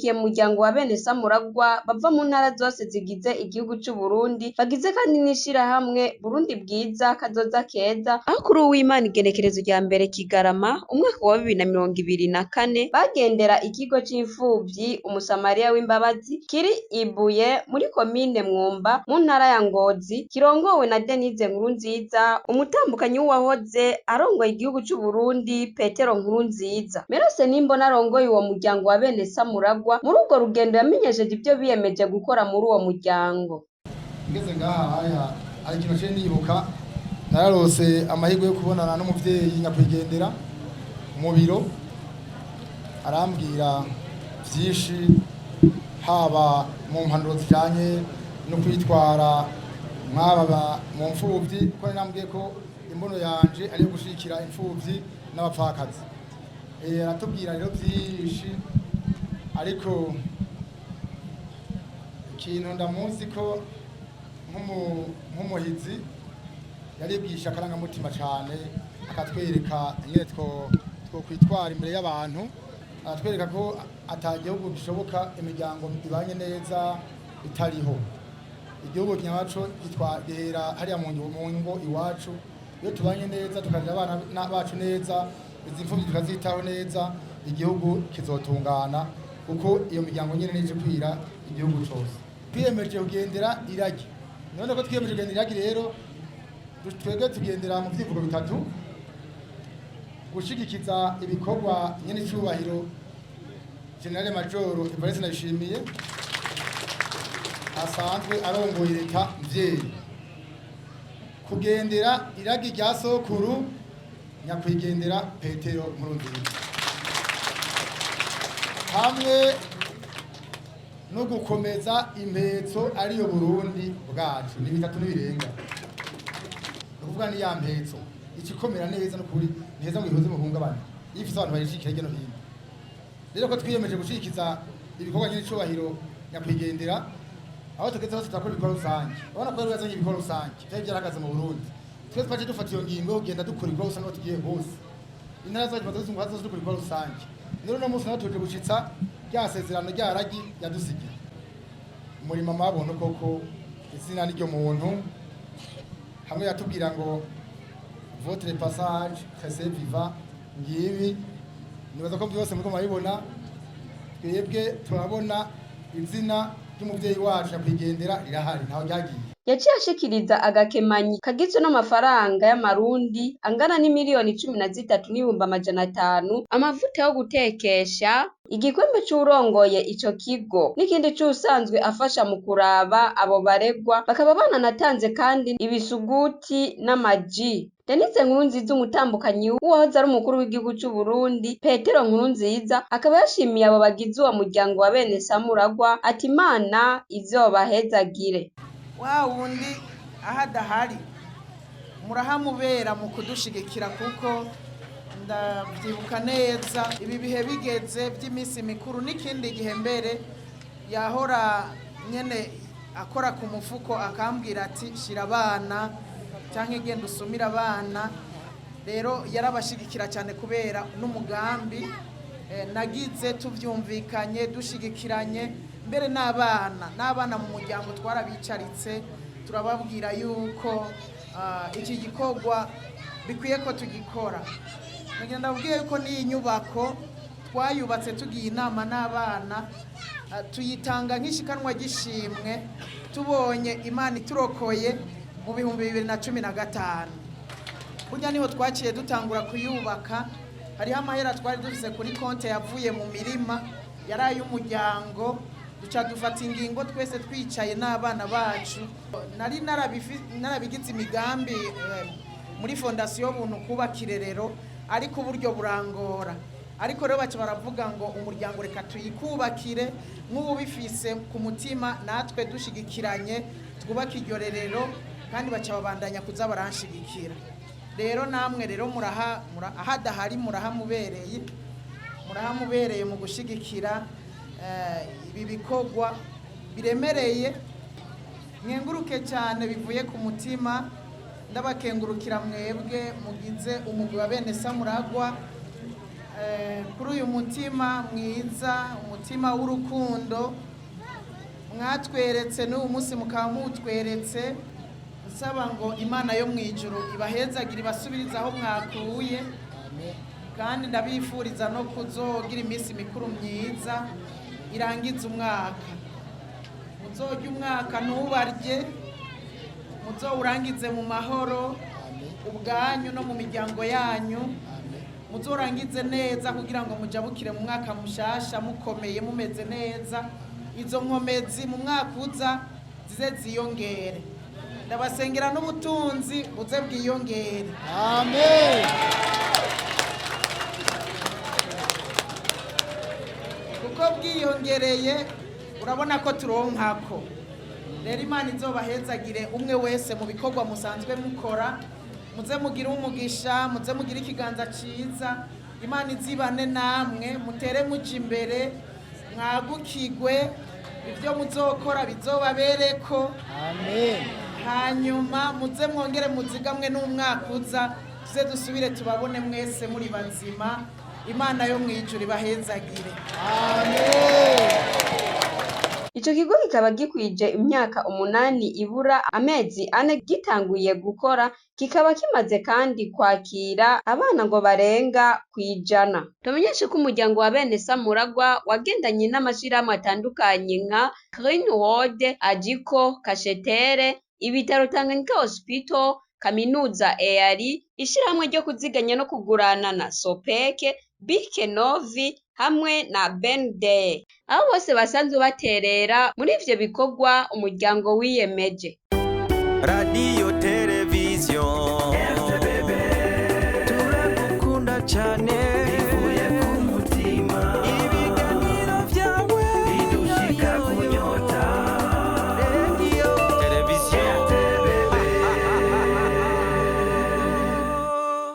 Abaserukiye mu muryango wa bene Samuragwa bava mu ntara zose zigize igihugu c'Uburundi, bagize kandi n'ishirahamwe Burundi bwiza kazoza keza, aho kuri uw'Imana igenekerezo rya mbere Kigarama umwaka wa 2024 bagendera ikigo c'imfuvyi Umusamariya w'imbabazi kiri Ibuye muri komine Mwumba mu ntara ya Ngozi, kirongowe na Denise Nkurunziza, umutambukanyi w'uwahoze arongoye igihugu c'Uburundi Petero Nkurunziza. Merose Nimbona arongoye uwo muryango wa bene Samuragwa, muri urwo rugendo yamenyesheje ivyo biyemeje gukora muri uwo muryango. Ngeze ngaha haya hari ikintu naciye nibuka. Nararose amahirwe yo kubonana n'umuvyeyi nyakwigendera mu biro, arambwira vyinshi, haba mu mpanuro zijanye no kwitwara mwaba mu mfuvyi, kuko nari namubwiye ko imbono yanje ari iyo gushigikira imfuvyi n'abapfakazi. Aratubwira rero vyinshi, ariko ikintu ndamuzi ko nk'umuhizi yaribwisha akarangamutima cane, akatwereka ingene twokwitwara imbere y'abantu, aratwereka ko ata gihugu gishoboka imiryango ibanye neza itariho. Igihugu nyaco gihera hariya mu ngo iwacu. Iyo tubanye neza, tukarera abana bacu neza, izi mfuvyi tukazitaho neza, igihugu kizotungana, kuko iyo miryango nyene nije kwira igihugu cose. Twiyemeje kugendera iragi. None ko twiyemeje kugendera iragi rero, twebwe tugendera mu vyivugo bitatu: gushigikiza ibikorwa nyene icubahiro Général Major Evariste Ndayishimiye asanzwe arongoye leta mvyeyi, kugendera iragi rya sokuru nyakwigendera Petero Nkurunziza, hamwe no gukomeza impetso ariyo Burundi bwacu. Ni bitatu n'ibirenga, ni ukuvuga ni ya mpetso ikikomera neza n'ukuri niheza ngo ihuze muhungabane iyo ifise abantu bayishikira hirya no hino. Rero ko twiyemeje gushikiza ibikorwa nyene icubahiro nyakwigendera, aho tugeze hose turakora ibikorwa rusange. Urabona ko yari yazanye ibikorwa rusange vyari vyarahagaze mu Burundi. Twese twaciye dufata iyo ngingo yo kugenda dukora ibikorwa rusange aho tugiye hose, intara zacu tumaze zizunguka zose dukora ibikorwa rusange. Rero uno munsi naho tuje gushitsa rya sezerano rya ragi yadusigiye. Umurimo mabuntu koko, izina n'iryo muntu, hamwe yatubwira ngo "Votre passage restez vivant". Ngibi, nibaza ko byose muriko murabibona. Twebwe turabona izina ry'umuvyeyi wacu nyakwigendera rirahari, ntaho ryagiye. Yaciye ashikiriza agakemanyi kagizwe n'amafaranga y'amarundi angana n'imiliyoni 13,500, amavuta yo gutekesha, igikombe c'uwurongoye ico kigo n'ikindi c'uwusanzwe afasha mu kuraba abo baregwa. Bakaba bananatanze kandi ibisuguti n'amaji. Denise Nkurunziza, umutambukanyi w'uwahoze ari umukuru w'igihugu c'Uburundi Petero Nkurunziza, akaba yashimiye abo bagize uwo muryango wa bene Samuragwa, ati Imana izobahezagire. Wa wundi aho adahari murahamubera mu kudushigikira, kuko ndabyibuka neza ibi bihe bigeze by'iminsi mikuru n'ikindi gihe mbere yahora nyene akora ku mufuko akambwira ati shira abana cyangwa igenda usumire abana. Rero yarabashigikira cyane kubera n'umugambi nagize tuvyumvikanye, dushigikiranye mbere n'abana mu muryango twarabicaritse, turababwira yuko iki gikorwa bikwiye ko tugikora. Nagira ndababwiye yuko n'iyi nyubako twayubatse tugiye inama n'abana, tuyitanga nk'ishikanwa gishimwe tubonye Imana iturokoye mu 2015. Burya niho twaciye dutangura kuyubaka. Hariho amahera twari dufise kuri konti yavuye mu mirima yari ay'umuryango, duca dufata ingingo twese twicaye n'abana bacu. Nari narabigize imigambi muri fondasiyo Buntu kubaka irerero, ariko uburyo burangora. Ariko rero baca baravuga ngo umuryango reka tuyikubakire nk'ubifise ku mutima, natwe dushigikiranye twubake iryo rerero, kandi baca babandanya kuza baranshigikira. Rero namwe rero muraha ahadahari murahamubereye mu gushigikira ibi bikorwa biremereye. Mwenguruke cyane bivuye ku mutima, ndabakengurukira mwebwe mugize umugwi wa bene Samuragwa. Kuri uyu mutima mwiza, umutima w'urukundo mwatweretse n'uyu munsi mukaba muwutweretse, nsaba ngo Imana yo mu ijuru ibahezagire, ibasubirize aho mwakuye, kandi ndabifuriza no kuzogira iminsi mikuru myiza irangiza umwaka. Muzorye umwaka ntubarye, muzowurangize mu mahoro ubwanyu no mu miryango yanyu, muzorangize neza kugira ngo mujabukire mu mwaka mushasha mukomeye, mumeze neza. Izo nkomezi mu mwaka uza zize ziyongere. Ndabasengera n'ubutunzi buze bwiyongere. Amen. Kuko bwiyongereye urabona ko turonkako. Rero Imana izobahezagire umwe wese mu bikorwa musanzwe mukora, muze mugire umugisha, muze mugire ikiganza ciza. Imana izibane namwe, mutere muja imbere, mwagukigwe, ibyo muzokora bizobabereko. Amen. Hanyuma muze mwongere muzigamwe n'umwaka uza, tuze dusubire tubabone mwese muri bazima. Imana yo mw'ijuru ibahezagire. Amen. Ico kigo kikaba gikwije imyaka 8 ibura amezi 4 gitanguye gukora, kikaba kimaze kandi kwakira abana ngo barenga 100. Tumenyeshe ko umuryango wa bene Samuragwa wagendanye n'amashirahamwe atandukanye nka Green World, Ajiko, Kashetere, ibitaro Tanganyika Hospital, Kaminuza EARI, ishirahamwe ryo kuziganya no kuguranana Sopeke, Bike Novi hamwe na Bende. Abo bose basanzwe baterera muri ivyo bikorwa umuryango wiyemeje. Radiyo, televiziyo.